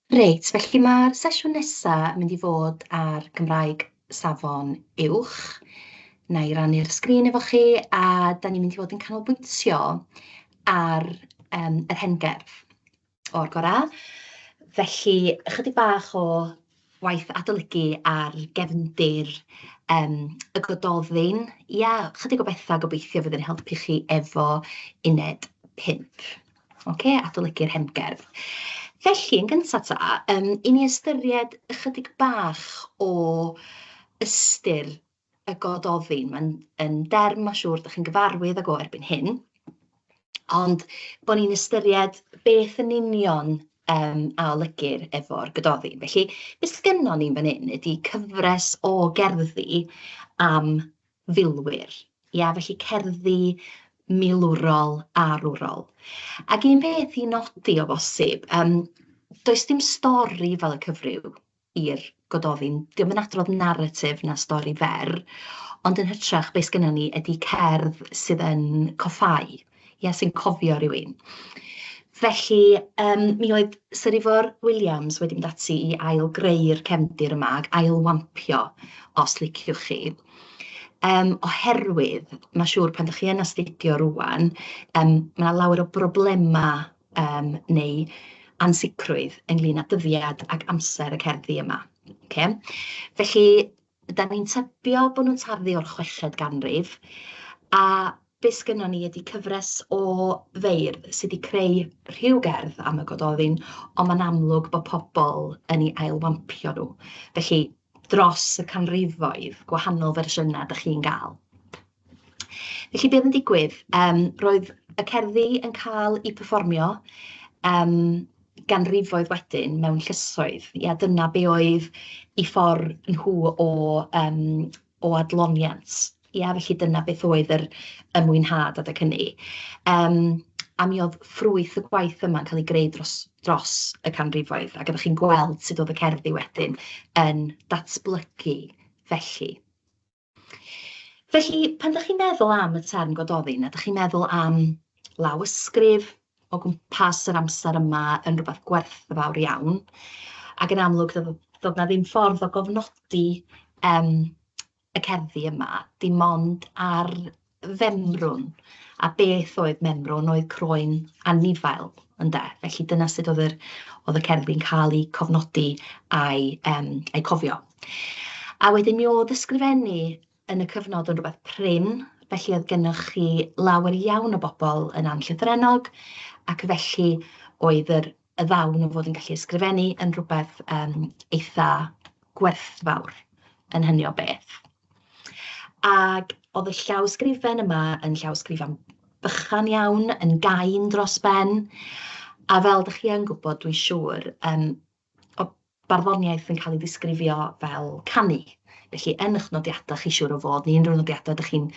Reit, felly ma'r sesiwn nesa yn mynd i fod ar Gymraeg Safon Uwch. Wna i rannu'r sgrin efo chi, a dan ni'n mynd i fod yn canolbwyntio ar yr hengerdd o'r gorau. Felly, ychydig bach o waith adolygu ar gefndir y Gododdin. Ia, chydig o bethau gobeithio fydd yn helpu chi efo uned 5. Ocê, adolygu'r hengerdd. Felly, yn gynta ta, i ni ystyried ychydig bach o ystyr y Gododdin. Mae'n yn derm, mae'n siŵr, dach chi'n gyfarwydd ag o erbyn hyn, ond bod ni'n ystyried beth yn union a olygir efo'r Gododdin. Felly, be sgynnon ni'n fan hyn ydy cyfres o gerddi am filwyr. Ia, felly cerddi milwrol arwrol. Ac un peth i nodi o bosib, yym, does dim stori fel y cyfryw i'r Gododdin. 'Di o'm yn adrodd naratif na stori fer, ond yn hytrach be sgynnon ni ydy cerdd sydd yn coffáu, ia, sy'n cofio rywun. Felly, yym, mi oedd Sir Ifor Williams wedi mynd ati i ail-greu'r cefndir yma ac ail-wampio, os liciwch chi. Oherwydd, ma' siŵr pan dach chi yn astudio rŵan, ma' 'na lawer o broblemau neu ansicrwydd ynglyn â dyddiad ac amser y cerddi yma. Ocê? Felly, dan ni'n tybio bod nhw'n tarddu o'r chweched ganrif, a be sgynnon ni ydy cyfres o feirdd sy 'di creu rhyw gerdd am y Gododdin, ond ma'n amlwg bod pobl yn eu ailwampio nhw. Felly, dros y canrifoedd, gwahanol fersiynau dach chi'n gael. Felly, be oedd yn digwydd? Roedd y cerddi yn cael eu perfformio ganrifoedd wedyn mewn llysoedd. Ia, dyna be oedd eu ffordd nhw o adloniant. Ia, felly dyna beth oedd yr y mwynhad adeg hynny. A mi oedd ffrwyth y gwaith yma'n cael ei greu dros y canrifoedd, ac oeddech chi'n gweld sut oedd y cerddi wedyn yn datblygu felly. Felly, pan dach chi'n meddwl am y term Gododdin, a dach chi'n meddwl am lawysgrif o gwmpas yr amser yma yn rywbeth gwerthfawr iawn, ac yn amlwg doedd doedd 'na ddim ffordd o gofnodi y cerddi yma, dim ond ar femrwn, a beth oedd memrwn? Oedd croen anifail, ynde? Felly dyna sut oedd yr oedd y cerddi'n cael eu cofnodi a'u a'u cofio. A wedyn mi oedd ysgrifennu yn y cyfnod yn rhywbeth prin, felly oedd gennych chi lawer iawn o bobl yn anllythrennog, ac felly oedd yr y ddawn o fod yn gallu ysgrifennu yn rhywbeth eitha gwerthfawr yn hynny o beth. Ac oedd y llawysgrifen yma yn llawysgrifen bychan iawn, yn gain dros ben, a fel dach chi yn gwybod, dwi'n siŵr, oedd barddoniaeth yn cael ei ddisgrifio fel canu. Felly, yn eich nodiadau chi siŵr o fod, neu unrhyw nodiadau dach chi'n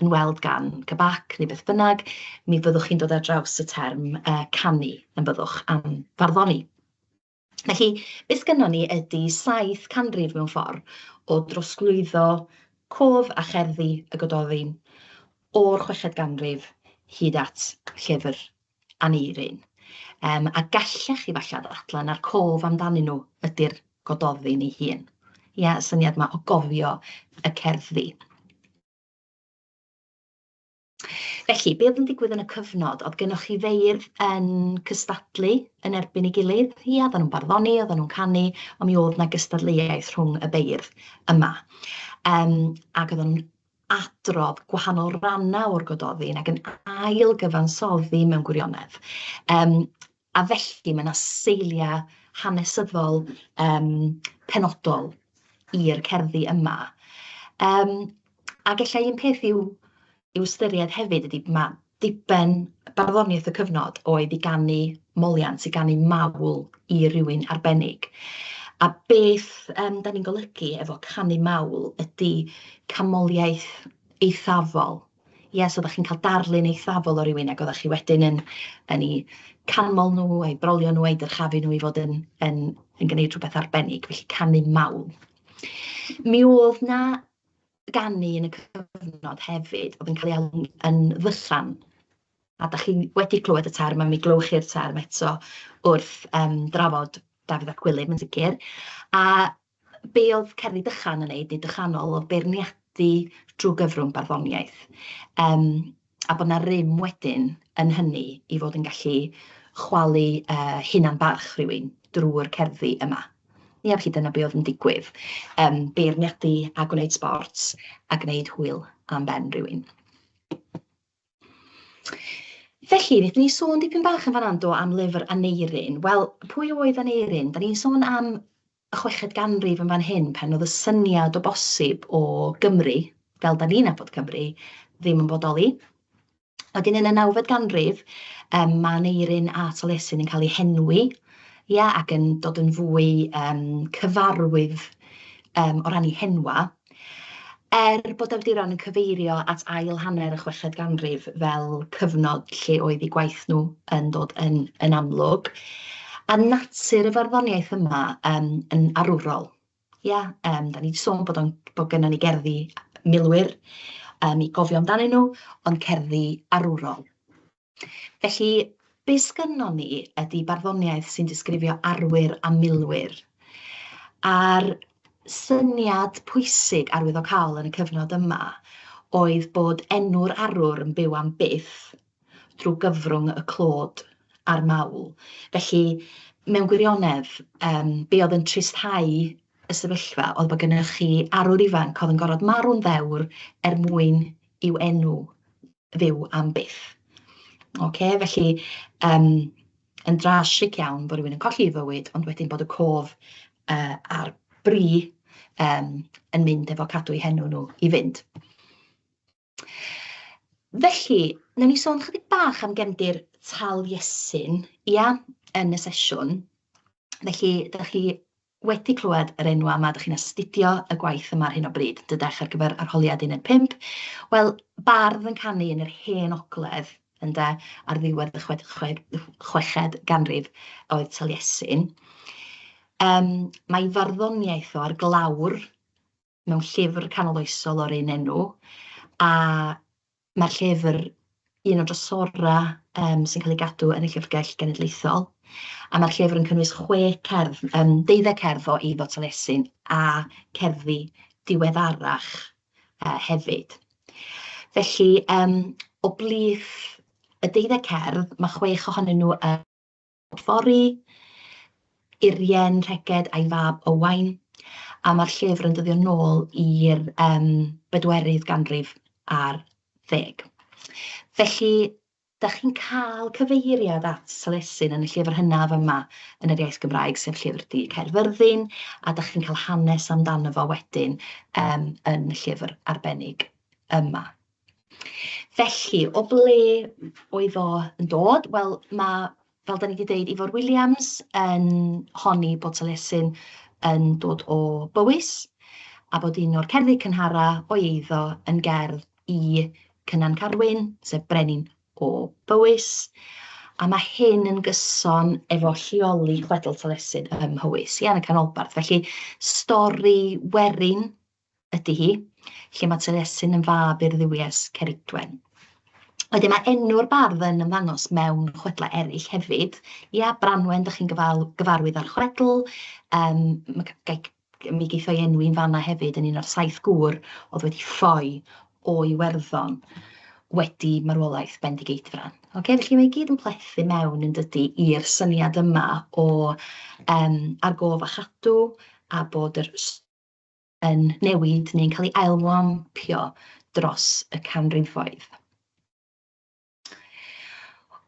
yn weld gan CBAC neu beth bynnag, mi fyddwch chi'n dod ar draws y term canu yn byddwch am farddoni. Felly, be sgynnon ni ydy 7 canrif mewn ffordd o drosglwyddo cof a cherddi y Gododdin o'r chweched ganrif hyd at llyfr Aneurin. A gallech chi falle ddadlau na'r cof amdanyn nhw ydy'r Gododdin ei hun. Ia, y syniad 'ma o gofio y cerddi. Felly, be oedd yn digwydd yn y cyfnod? Oedd gennoch chi feirdd yn cystadlu yn erbyn ei gilydd. Ia, oedden nhw'n barddoni, oedden nhw'n canu, ond mi oedd 'na gystadleuaeth rhwng y beirdd yma. Ac oedden nhw'n adrodd gwahanol rannau o'r Gododdin ac yn ail gyfansoddi mewn gwirionedd. A felly mae 'na seiliau hanesyddol penodol i'r cerddi yma. Ac ella un peth i'w i'w ystyried hefyd ydy ma' diben barddoniaeth y cyfnod oedd i ganu moliant, i ganu mawl i rywun arbennig. A beth dan ni'n golygu efo canu mawl ydy canmoliaeth eithafol. Ie, so oeddech chi'n cael darlun eithafol o rywun ac oeddech chi wedyn yn yn eu canmol nhw, a'u brolio nhw, a'u dyrchafu nhw i fod yn yn yn gwneud rhywbeth arbennig, felly canu mawl. Mi oedd 'na ganu yn y cyfnod hefyd oedd yn cael ei alw'n yn ddychan, a dach chi wedi clywed y term a mi glywch chi'r term eto wrth drafod. Dafydd ap Gwilym yn sicr, a be oedd cerddi dychan yn wneud, neu dychanol, oedd beirniadu drwy gyfrwng barddoniaeth, yym a bod 'na rym wedyn yn hynny i fod yn gallu chwalu hunan-barch rhywun drwy'r cerddi yma. Ia, felly dyna be oedd yn digwydd, yym beirniadu a gwneud sbort a gwneud hwyl am ben rhywun. Felly, wnaethon ni sôn dipyn bach yn fan'na do am lyfr Aneurin. Wel, pwy oedd Aneurin? Dan ni'n sôn am y chweched ganrif yn fan hyn, pan oedd y syniad o bosib o Gymru, fel dan ni'n nabod Cymru, ddim yn bodoli. Wedyn yn y nawfed ganrif, yym, ma' Aneurin a Taliesin yn cael eu henwi, ia, ac yn dod yn fwy yym cyfarwydd yym o ran eu henwa. Er bod awduron yn cyfeirio at ail hanner y chweched ganrif fel cyfnod lle oedd eu gwaith nhw yn dod yn yn amlwg, a natur y farddoniaeth yma yym yn arwrol, ia, yym dan ni 'di sôn bod o'n bod gynnon ni gerddi milwyr yym i gofio amdanyn nhw, ond cerddi arwrol. Felly, be sgynnon ni ydy barddoniaeth sy'n disgrifio arwyr a milwyr, a'r syniad pwysig arwyddocaol yn y cyfnod yma oedd bod enw'r arwr yn byw am byth drwy gyfrwng y clod a'r mawl. Felly, mewn gwirionedd, yym, be oedd yn tristhau y sefyllfa oedd bod gennych chi arwr ifanc oedd yn gorfod marw'n ddewr er mwyn i'w enw fyw am byth. Ocê, felly yym yn drasig iawn bod rywun yn colli ei fywyd, ond wedyn bod y cof yy a'r bri yym yn mynd efo cadw eu henw nhw i fynd. Felly, wnawn ni sôn chydig bach am gefndir Taliesin, ia, yn y sesiwn. Felly, dach chi wedi clywed yr enwau yma, dach chi'n astudio y gwaith yma ar hyn o bryd, dydach, ar gyfer arholiad uned 5. Wel, bardd yn canu yn yr Hen Ogledd, ynde, ar ddiwedd y chwed, chwed, chweched ganrif oedd Taliesin. Um, mae farddoniaeth o ar glawr mewn llyfr canoloesol o'r un enw, a mae'r llyfr un o drysorau yym sy'n cael ei gadw yn y Llyfrgell Genedlaethol, a mae'r llyfr yn cynnwys chwe cerdd, yym deuddeg cerdd o eiddo Taliesin a cerddi diweddarach hefyd. Felly, yym, o blith y deuddeg cerdd, ma' chwech ohonyn nhw yn Fory, Urien Rheged a'i fab Owain, a ma'r llyfr yn dyddio nôl i'r yym bedwerydd ganrif ar ddeg. Felly, dach chi'n cael cyfeiriad at Taliesin yn y llyfr hynaf yma yn yr iaith Gymraeg, sef Llyfr Du Caerfyrddin, a dach chi'n cael hanes amdano fo wedyn yym yn y llyfr arbennig yma. Felly, o ble oedd o yn dod? Wel, ma', fel dan ni 'di deud, Ifor Williams yn honni bod Taliesin yn dod o Bowys, a bod un o'r cerddi cynhara o'i eiddo yn gerdd i Cynan Carwyn, sef brenin o Bowys, a ma' hyn yn gyson efo lleoli chwedl Taliesin ym Mhowys, ia, yn y canolbarth. Felly, stori werin ydy hi, lle mae Taliesin yn fab i'r dduwies Ceridwen. Wedyn mae enw'r bardd yn ymddangos mewn chwedlau eraill hefyd. Ia, Branwen, dach chi'n gyfal- gyfarwydd â'r chwedl, yym ma' gai- mi geith o'i enwi'n fan'na hefyd yn un o'r saith gŵr oedd wedi ffoi o Iwerddon wedi marwolaeth Bendigeidfran. Ocê, felly mae i gyd yn plethu mewn yn dydi i'r syniad yma o yym ar gof a chadw a bod yr yn newid neu'n cael ei ailwampio dros y canrifoedd.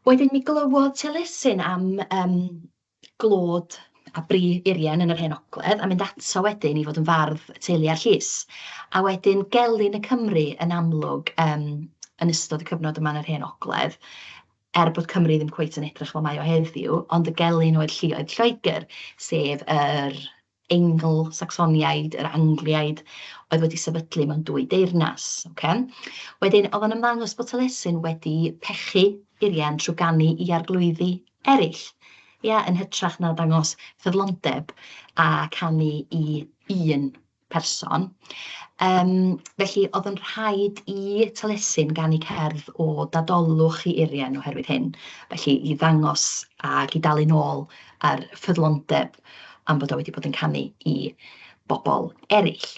Wedyn mi glywodd Taliesin am yym glod a bri Urien yn yr Hen Ogledd a mynd ato wedyn i fod yn fardd teulu a'r llys. A wedyn gelyn y Cymry yn amlwg yym yn ystod y cyfnod yma yn yr Hen Ogledd, er bod Cymru ddim cweit yn edrych fel mae o heddiw, ond y gelyn oedd lluoedd Lloegr, sef yr Eingl-Sacsoniaid, yr Angliaid, oedd wedi sefydlu mewn dwy deyrnas. Ocê. Wedyn, oedd o'n ymddangos bod Taliesin wedi pechu Urien trwy ganu i arglwyddi eraill, ia, yn hytrach na dangos ffyddlondeb a canu i un. person. Yym, felly oedd yn rhaid i Taliesin ganu cerdd o dadolwch i Urien oherwydd hyn, felly i ddangos ac i dalu nôl ar ffyddlondeb am fod o wedi bod yn canu i bobl eraill.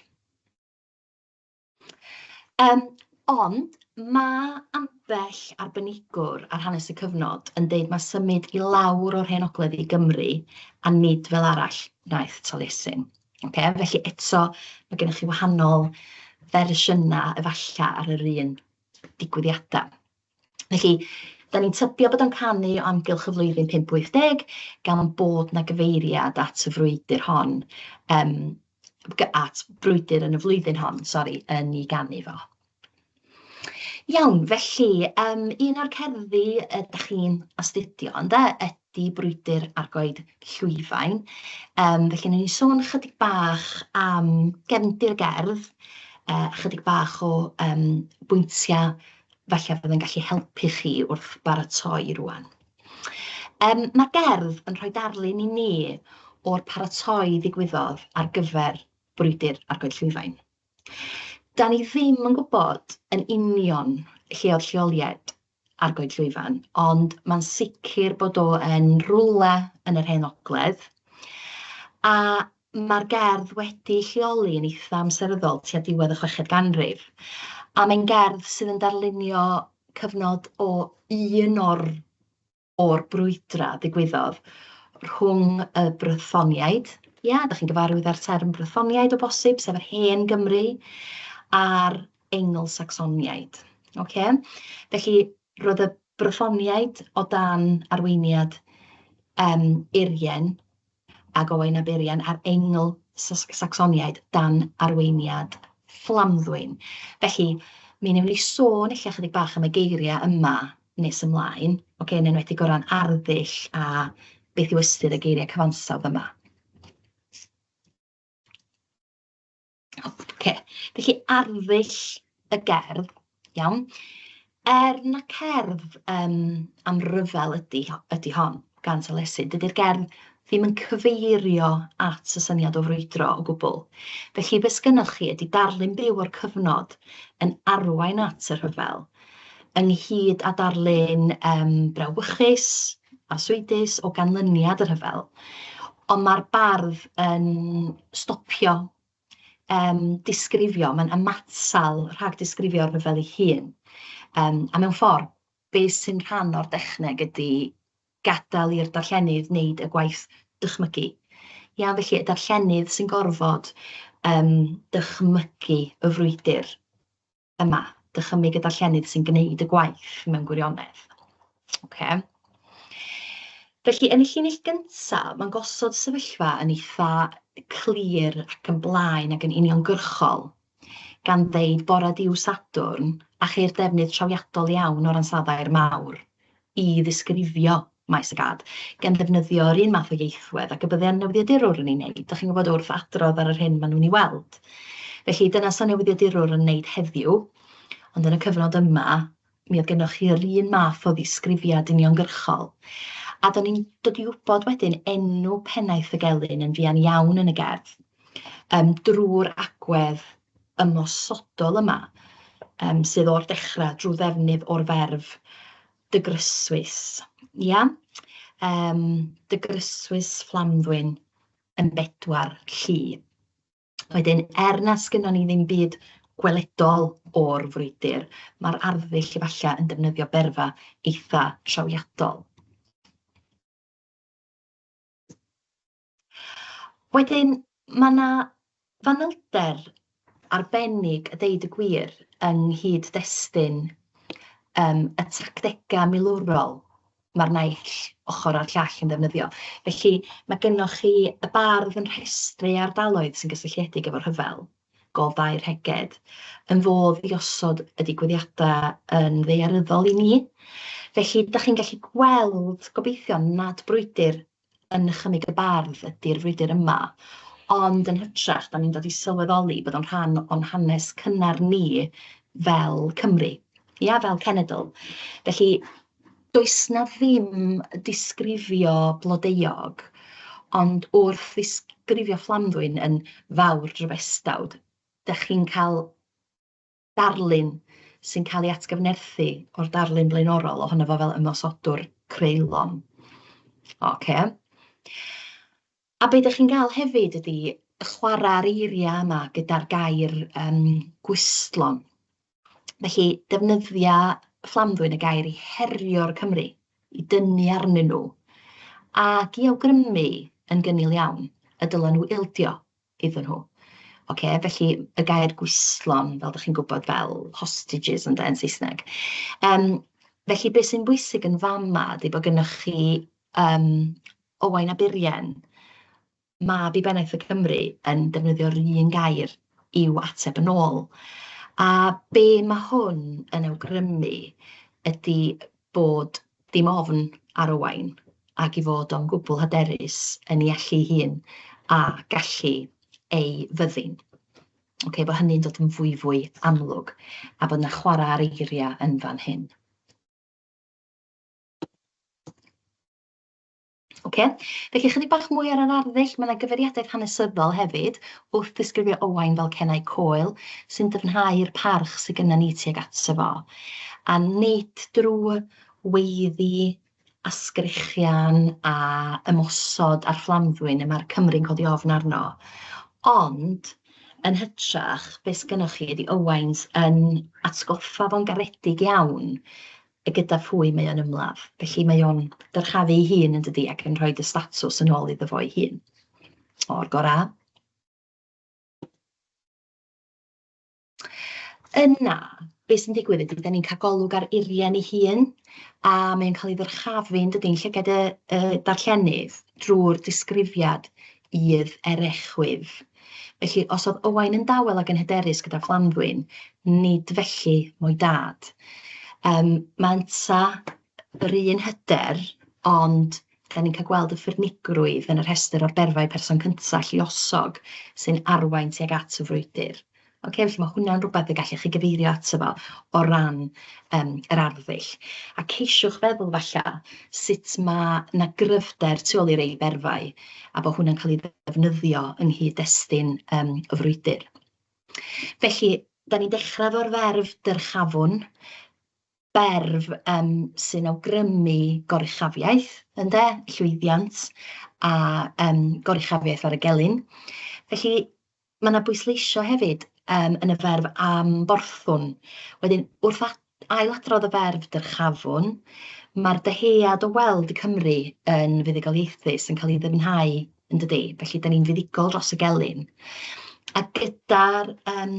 Ond ma' ambell arbenigwr ar hanes y cyfnod yn deud ma' symud i lawr o'r Hen Ogledd i Gymru a nid fel arall wnaeth Taliesin. Ocê, felly eto ma' gennych chi wahanol fersiynau efalla ar yr un digwyddiadau. Felly, dan ni'n tybio bod o'n canu o amgylch y flwyddyn 580, gan bod 'na gyfeiriad at y frwydr hon, yym at brwydr yn y flwyddyn hon, sori, yn ei ganu fo. Iawn, felly, yym un o'r cerddi yy dach chi'n astudio ynde, ydy Brwydr Argoed Llwyfain. Yym felly, wnawn ni sôn chydig bach am gefndir y gerdd, chydig bach o yym bwyntiau falle fydd yn gallu helpu chi wrth baratoi rŵan. Yym ma'r gerdd yn rhoi darlun i ni o'r paratoi ddigwyddodd ar gyfer brwydr Argoed Llwyfain. Dan ni ddim yn gwybod yn union lle oedd lleoliad Argoed Llwyfan, ond mae'n sicr bod o yn rywle yn yr Hen Ogledd, a ma'r gerdd wedi lleoli yn eitha amseryddol tua diwedd y chweched ganrif, a mae'n gerdd sydd yn darlunio cyfnod o un o'r o'r brwydrau ddigwyddodd rhwng y Brythoniaid, ia, dach chi'n gyfarwydd â'r term Brythoniaid o bosib, sef yr hen Gymry, a'r Eingl-Sacsoniaid, ocê? Felly, roedd y Brythoniaid o dan arweiniad yym Urien ac Owain ab Urien a'r Eingl-Sacsoniaid dan arweiniad Fflamddwyn. Felly, mi wnewn ni sôn ella chydig bach am y geiriau yma nes ymlaen, ocê, yn enwedig o ran arddull a beth yw ystyr y geiriau cyfansawdd yma. Ocê, felly arddull y gerdd, iawn. Er na cerdd yym am ryfel ydy ydy hon gan Taliesin, dydy'r gerdd ddim yn cyfeirio at y syniad o frwydro o gwbl. Felly be sgynnoch chi ydy darlun byw o'r cyfnod yn arwain at y rhyfel, ynghyd â darlun yym brawychus, arswydus o ganlyniad y rhyfel, ond ma'r bardd yn stopio yym disgrifio, mae'n ymatal rhag disgrifio'r rhyfel ei hun. Yym a mewn ffordd, be sy'n rhan o'r dechneg ydy gadael i'r darllenydd wneud y gwaith dychmygu. Ia, felly y darllenydd sy'n gorfod yym dychmygu y frwydr yma, dychymyg y darllenydd sy'n gwneud y gwaith mewn gwirionedd. Ocê. Felly, yn y llinell gynta, mae'n gosod sefyllfa yn eitha clir ac yn blaen ac yn uniongyrchol, gan ddeud bore Duw Sadwrn, a cheir defnydd trawiadol iawn o'r ansoddair mawr i ddisgrifio maes y gad, gan ddefnyddio yr un math o ieithwedd ac y bydde'r newyddiadurwr yn ei wneud, dach chi'n gwybod, wrth adrodd ar yr hyn maen nhw'n ei weld. Felly dyna 'sa newyddiadurwr yn wneud heddiw, ond yn y cyfnod yma, mi oedd gennoch chi yr un math o ddisgrifiad uniongyrchol. A dan ni'n dod i wybod wedyn enw pennaeth y gelyn yn fuan iawn yn y gerdd, yym drwy'r agwedd ymosodol yma, yym sydd o'r dechrau drwy ddefnydd o'r ferf dygryswys, ia? Yym dygryswys fflamddwyn yn bedwar llu. Wedyn, er na sgynnon ni ddim byd gweledol o'r frwydr, ma'r arddull efalla yn defnyddio berfa eitha trawiadol. Wedyn, ma' 'na fanylder arbennig, a deud y gwir, yng nghyd-destun yym y tactegau milwrol ma'r naill ochr a'r llall yn ddefnyddio. Felly, ma' gynnoch chi y bardd yn rhestru ardaloedd sy'n gysylltiedig efo rhyfel, Gof Dau Rheged, yn fodd i osod y digwyddiadau yn ddaearyddol i ni. Felly, dach chi'n gallu gweld, gobeithio, nad brwydr yn nychymyg y bardd ydi'r frwydr yma, ond yn hytrach, dan ni'n dod i sylweddoli bod o'n rhan o'n hanes cynnar ni fel Cymry, ia, fel cenedl. Felly, does 'na ddim disgrifio blodeuog Ond wrth ddisgrifio Fflamddwyn yn fawr dryfestawd, dach chi'n cael darlun sy'n cael ei atgyfnerthu o'r darlun blaenorol ohono fo fel ymosodwr creulon. Ocê. A be dach chi'n gael hefyd ydy chwarae ar eiriau yma gyda'r gair gwystlon. Felly defnyddia Fflamddwyn y gair i herio'r Cymry, i dynnu arnyn nhw, ac i awgrymu yn gynnil iawn y dylen nhw ildio iddyn nhw. Ocê, felly y gair gwystlon, fel dach chi'n gwybod, fel hostages ynde yn Saesneg. Yym, felly be sy'n bwysig yn fama ydy bod gynnoch chi Owain ap Urien, mab i bennaeth y Cymry, yn defnyddio'r un gair i'w ateb yn ôl. A be ma' hwn yn awgrymu ydy bod dim ofn ar Owain ac ei fod o'n gwbl hyderus yn ei allu ei hun a gallu ei fyddin. Ocê, bod hynny'n dod yn fwyfwy amlwg a bod 'na chwarae ar eiriau yn fan hyn. Ocê, felly chydig bach mwy ar yr arddull, mae 'na gyfeiriadaeth hanesyddol hefyd wrth ddisgrifio Owain fel cennau coel, sy'n dyfnhau'r parch sydd gynnon ni tuag ato fo. A nid drwy weiddi a sgrechian a ymosod ar Fflamddwyn y mae'r Cymry'n codi ofn arno, ond yn hytrach, be sgynnoch chi ydy Owain yn atgoffa fo'n garedig iawn y gyda phwy mae o'n ymladd. Felly mae o'n dyrchafu ei hun yn dydi ac yn rhoi y statws yn ôl iddo fo'i hun. O'r gorau. Yna, be sy'n digwydd ydy, da ni'n cael golwg ar Urien ei hun, a mae'n cael ei ddyrchafu yn dydi, yn llygad y, y darllenydd drwy'r disgrifiad idd erechwydd. Felly, os oedd Owain yn dawel ac yn hyderus gyda Fflamddwyn, nid felly mo'i dad. Yym, mae ynta yr un hyder, ond dan ni'n cael gweld y ffyrnigrwydd yn y rhestr o'r berfau person cynta lluosog sy'n arwain tuag at y frwydr. Ocê, felly ma' hwnna'n rwbath y gallech chi gyfeirio ato fo o ran yr arddull. A ceisiwch feddwl falla sut ma' 'na gryfder tu ôl i rei berfau, a bo' hwnna'n cael ei ddefnyddio yng nghyd-destun y frwydr. Felly, 'dan ni'n dechrau efo'r ferf dyrchafwn, berf sy'n awgrymu goruchafiaeth, ynde, llwyddiant a goruchafiaeth ar y gelyn. Felly, Ma' 'na bwysleisio hefyd yym yn y ferf am borthwn. Wedyn wrth ailadrodd y ferf dyrchafwn, ma'r dyhead o weld Cymru yn fuddugoliaethus yn cael ei ddyfnhau, yn dydi? Felly 'dan ni'n fuddugol dros y gelyn. A gyda'r yym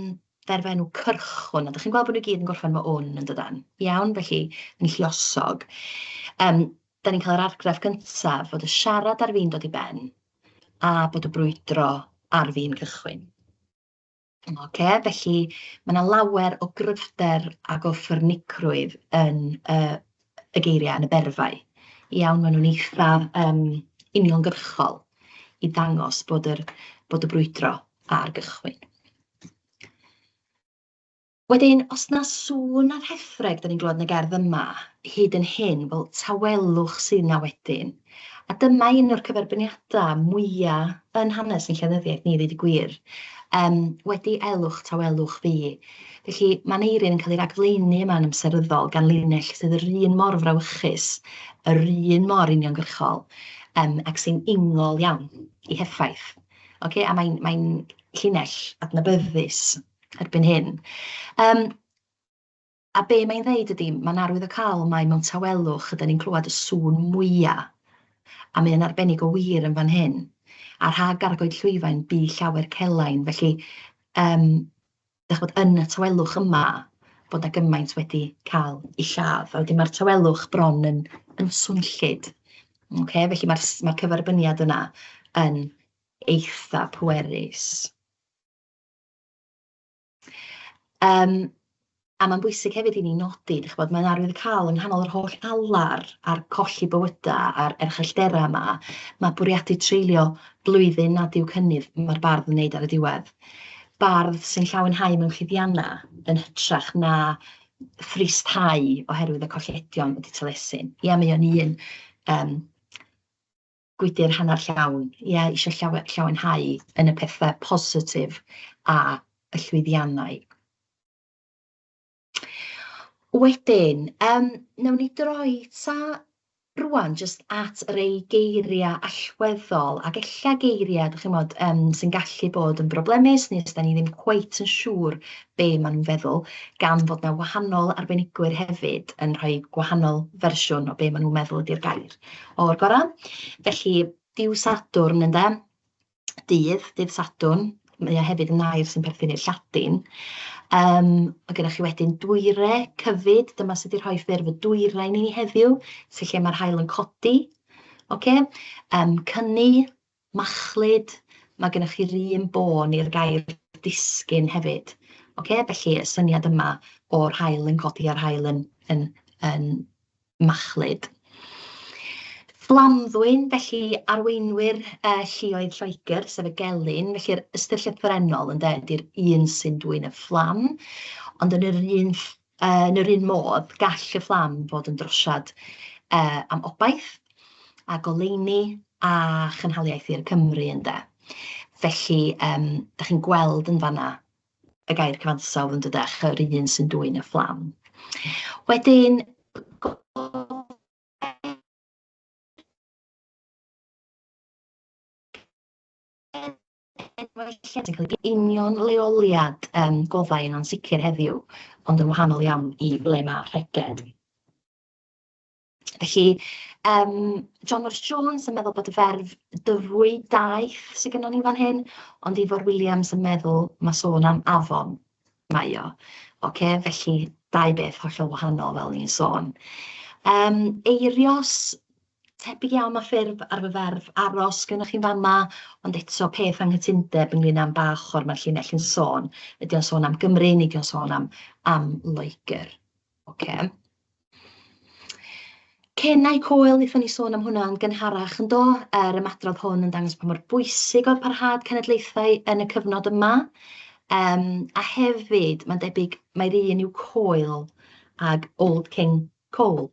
ferfenw cyrchwn, a dach chi'n gweld bod nhw i gyd yn gorffen efo wn yn dydan? Iawn? Felly yn lluosog. Yym 'dan ni'n cael yr argraff gyntaf fod y siarad ar fin dod i ben a bod y brwydro ar fin cychwyn. Ocê, felly ma' 'na lawer o gryfder ac o ffyrnigrwydd yn y y geiriau, yn y berfau. Iawn, maen nhw'n eitha yym uniongyrchol i ddangos bod yr bod y brwydro ar gychwyn. Wedyn, os 'na sŵn a rhethreg 'dan ni'n glywed yn y gerdd yma, hyd yn hyn, wel, tawelwch sydd 'na wedyn. A dyma un o'r cyferbyniadau mwya yn hanes ein llenyddiaeth ni, ddeud y gwir. Wedi elwch tawelwch fu. Felly, ma' Aneirin yn cael ei ragflaenu yma yn amseryddol gan linell sydd yr un mor frawychus, yr un mor uniongyrchol, ac sy'n ingol iawn ei heffaith. Ocê, a mae'n mae'n llinell adnabyddus erbyn hyn. Yym, a be mae'n ddeud ydy, mae'n arwyddocaol mai mewn tawelwch ydan ni'n clywed y sŵn mwya, a mae o'n arbennig o wir yn fan hyn. A rhag Argoed Llwyfain bu llawer celain, felly yym, dach chibod, yn y tawelwch yma, bod 'na gymaint wedi cael eu lladd. A wedyn ma'r tawelwch bron yn yn swnllyd, ocê? Felly ma'r ma'r cyferbyniad yna yn eitha pwerus. Yym, a mae'n bwysig hefyd i ni nodi, dach chibod, mae'n arwyddocaol yng nghanol yr holl alar a'r colli bywydau a'r erchyllterau 'ma, ma' bwriadu treulio blwyddyn nad yw cynnydd ma'r bardd yn wneud ar y diwedd. Bardd sy'n llawenhau mewn llwyddiannau yn hytrach na thristhau oherwydd y colledion ydy Taliesin. Ia, mae o'n un yym... Gwydr hanner llawn, ia, isio llawenhau yn y pethe positif a y llwyddiannau. Wedyn, wnawn ni droi ta rŵan jyst at rei geiriau allweddol ac ella geiriau, dach chi'n gwbod, sy'n gallu bod yn broblemus neu os dan ni ddim cweit yn siŵr be maen nhw'n feddwl, gan fod 'na wahanol arbenigwyr hefyd yn rhoi gwahanol fersiwn o be maen nhw'n meddwl ydy'r gair o'r gorau. Felly, Dydd Sadwrn ynde, dydd, dydd Sadwrn, mae o hefyd yn air sy'n perthyn i'r Lladin. Ma' gennych chi wedyn dwyre, cyfyd, dyma sydd 'di rhoi ffurf y dwyrain i ni heddiw, sef lle ma'r haul yn codi, ocê. Cyni, machlud, ma' gennych chi'r un bôn i'r gair disgyn hefyd, ocê. Felly y syniad yma o'r haul yn codi a'r haul yn yn yn machlud. Fflamddwyn, felly arweinwyr lluoedd Lloegr, sef y gelyn, felly'r ystyr llythrennol ynde ydy'r un sy'n dwyn y fflam, ond yn yr un yn yr un modd gall y fflam fod yn drosiad am obaith a goleuni a chynhaliaeth i'r Cymry ynde. Felly dach chi'n gweld yn fan'na y gair cyfansawdd yn dydach, yr un sy'n dwyn y fflam. Wedyn, sy'n cael ei union leoliad goddau yn ansicr heddiw, ond yn wahanol iawn i ble mae Rheged. Felly, John Morris Jones yn meddwl bod y ferf dyfwy daeth sy gynnon ni fan hyn, ond Ifor Williams yn meddwl ma' sôn am afon mae o. Ocê, felly dau beth hollol wahanol fel o'n i'n sôn. Eirios, tebyg iawn ma' ffurf ar y ferf aros gynnoch chi'n fama, ond eto peth anghytundeb ynglyn â'n ba ochr ma'r llinell yn sôn. Ydy o'n sôn am Gymru neu ydy o'n sôn am am Loegr? Ocê. Cenau coel, wnaethon ni sôn am hwnna yn gynharach yn do, yr ymadrodd hwn yn dangos pa mor bwysig oedd parhad cenedlaethau yn y cyfnod yma. A hefyd, mae'n debyg mai'r un yw coel ag Old King Cole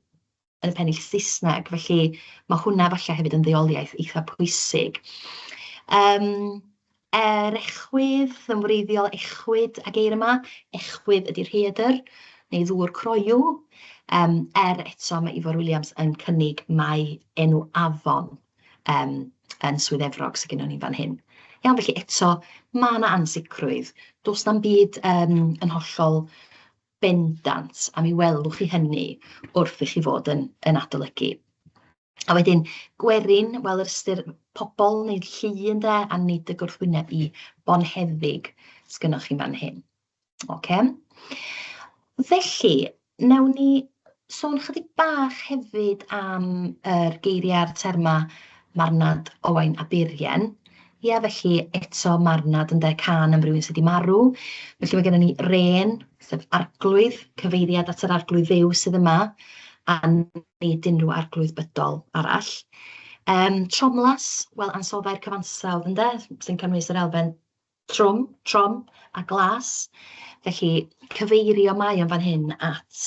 yn y pennill Saesneg, felly ma' hwnna falle hefyd yn ddeuoliaeth eitha pwysig. Yr echwydd, yn wreiddiol echwyd a geir yma, echwydd ydy'r rhaeadr neu ddŵr croyw, er eto mae Ifor Williams yn cynnig mai enw afon yn Swydd Efrog sy gennyn ni fan hyn. Iawn, felly eto ma' 'na ansicrwydd, does na'm byd yn hollol bendant, a mi welwch chi hynny wrth i chi fod yn yn adolygu. A wedyn gwerin, wel yr ystyr pobl neu llu ynde, a nid y gwrthwyneb i bonheddig sgynnoch chi'n fan hyn. Ocê. Felly, wnawn ni sôn chydig bach hefyd am yr geiriau a'r termau marwnad Owain a Burien. Ia, felly eto marwnad ynde, cân am rywun sy 'di marw. Felly mae gennym ni rên, sef arglwydd, cyfeiriad at yr arglwydd Dduw sydd yma, a nid unrhyw arglwydd bydol arall. Tromlas, wel ansoddair cyfansawdd ynde, sy'n cynnwys yr elfen trwm, trom a glas. Felly cyfeirio mae o'n fan hyn at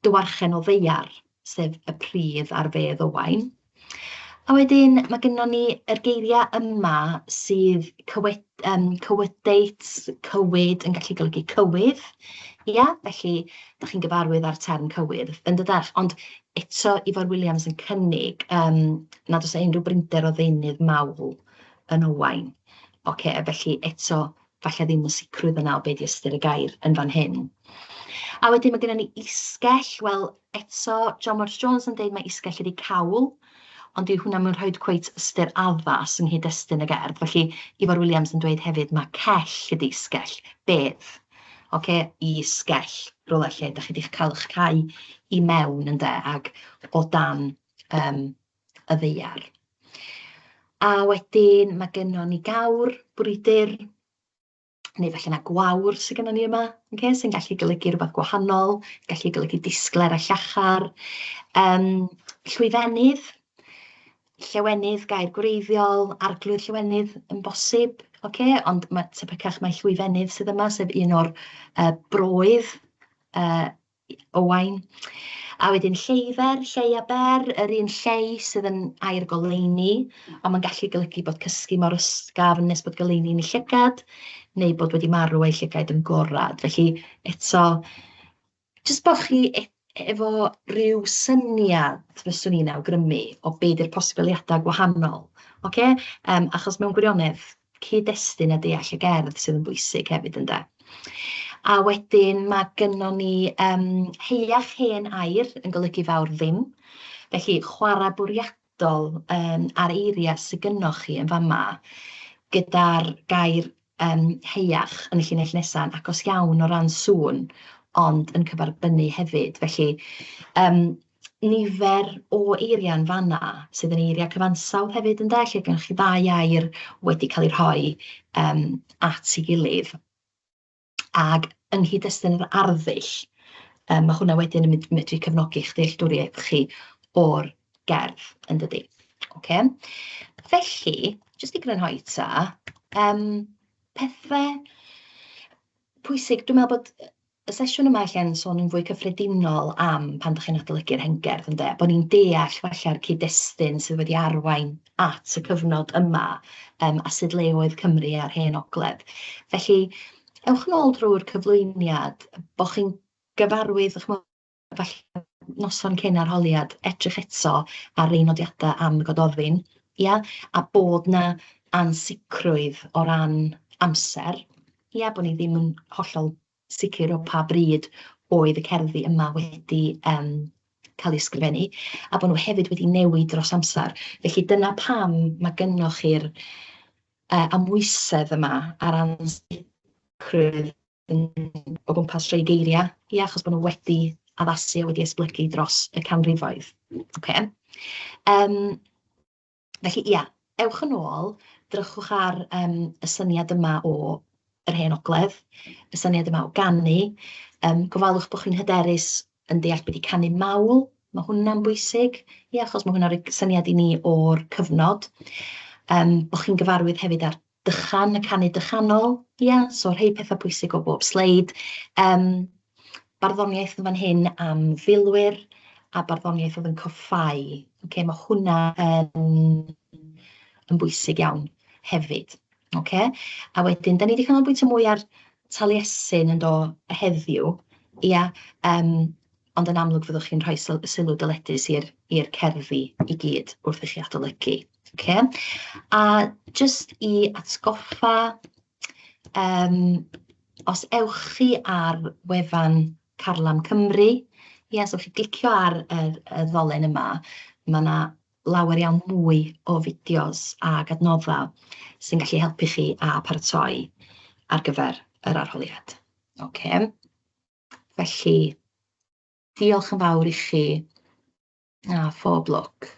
dywarchen o ddaear, sef y pridd ar fedd Owain. A wedyn ma' gynnon ni yr geiria' yma sydd cywed- cywydeit, cywyd yn gallu golygu cywydd, ia? Felly dach chi'n gyfarwydd â'r term cywydd, yn dydach? Ond eto Ifor Williams yn cynnig nad oes 'na unrhyw brinder o ddeunydd mawl yn Owain. Ocê, felly eto falle ddim y sicrwydd yna o be 'di ystyr y gair yn fan hyn. A wedyn ma' gynnon ni isgell, wel eto John Morris Jones yn deud mai isgell ydi cawl, ond dyw hwnna 'im yn rhoid cweit ystyr addas yng nghyd-destun y gerdd, felly Ifor Williams yn dweud hefyd ma' cell ydi isgell, bedd, ocê, is-gell, rywle lle dach chi 'di'ch cael eich cau i mewn ynde, ag o dan y ddaear. A wedyn ma' gynnon ni gawr, brwydr, neu falle na gwawr sy gynnon ni yma, ocê, sy'n gallu golygu rywbeth gwahanol, gallu golygu disglair a llachar. Llwyfennydd, llewenydd, gair gwreiddiol, arglwydd llewenydd yn bosib, ocê, ond ma' tebycach mai llwyfennydd sydd yma, sef un o'r broedd Owain. A wedyn lleufer, lleu a ber, yr un lleu sydd yn air goleuni, ond mae'n gallu golygu bod cysgu mor ysgafn nes bod goleuni yn ei llygad, neu bod wedi marw a'i llygaid yn gorad. Felly eto, jyst bod chi efo ryw syniad, fyswn i'n awgrymu, o be 'di'r posibiliadau gwahanol, ocê? Yym, achos mewn gwirionedd, cyd-destun a deall y gerdd sydd yn bwysig hefyd ynde. A wedyn ma' gynnon ni yym heiach hen air yn golygu fawr ddim, felly chwarae bwriadol yym ar eiriau sy gynnoch chi yn fama gyda'r gair yym heiach yn y llinell nesa yn agos iawn o ran sŵn, ond yn cyferbynnu hefyd. Felly yym nifer o eiriau yn fan'na sydd yn eiriau cyfansawdd hefyd ynde, lle gennych chi ddau air wedi cael eu rhoi yym at ei gilydd. Ac yng nghyd-destun yr arddull, yym ma' hwnna wedyn yn mynd medru cefnogi'ch dealltwriaeth chi o'r gerdd, yn dydi? Ocê. Felly, jyst i grynhoi ta, yym pethe pwysig, dwi'n meddwl bod y sesiwn yma ella yn sôn yn fwy cyffredinol am pan dach chi'n adolygu'r hengerdd ynde, bod ni'n deall falla'r cyd-destun sydd wedi arwain at y cyfnod yma yym a sut le oedd Cymru a'r Hen Ogledd. Felly, ewch nôl drwy'r cyflwyniad, bod chi'n gyfarwydd, chimod, falle noson cyn arholiad, edrych eto ar ein nodiadau am y Gododdin, ia, a bod 'na ansicrwydd o ran amser, ia, bod ni ddim yn hollol sicr o pa bryd oedd y cerddi yma wedi yym cael eu ysgrifennu, a bod nhw hefyd wedi newid dros amser. Felly dyna pam ma' gynnoch chi'r yy amwysedd yma a'r ansicrwydd yn o gwmpas rhai geiriau, ia, achos bod nhw wedi addasu a wedi esblygu dros y canrifoedd. Ocê. Yym felly ia, ewch yn ôl, drychwch ar yym y syniad yma o yr Hen Ogledd, y syniad yma o ganu, yym gofalwch bod chi'n hyderus yn deall be 'di canu mawl, ma' hwnna'n bwysig, ia, achos ma' hwnna'n rhoi syniad i ni o'r cyfnod. Yym bo' chi'n gyfarwydd hefyd â'r dychan, y canu dychanol, ia, so rhei petha pwysig o bob sleid. Yym barddoniaeth yn fan hyn am filwyr a barddoniaeth oedd yn coffáu, ocê, ma' hwnna yn yn bwysig iawn hefyd, ocê. A wedyn, dan ni 'di canolbwyntio mwy ar Taliesin yn do heddiw, ia, yym ond yn amlwg fyddwch chi'n rhoi sylw dyledus i'r i'r cerddi i gyd wrth i chi adolygu. Ocê. A jyst i atgoffa, yym, os ewch chi ar wefan Carlam Cymru, ia, so chi glicio ar yr y ddolen yma, ma' 'na lawer iawn mwy o fideos ag adnoddau sy'n gallu helpu chi a paratoi ar gyfer yr arholiad. Ocê. Felly, diolch yn fawr i chi a phob lwc.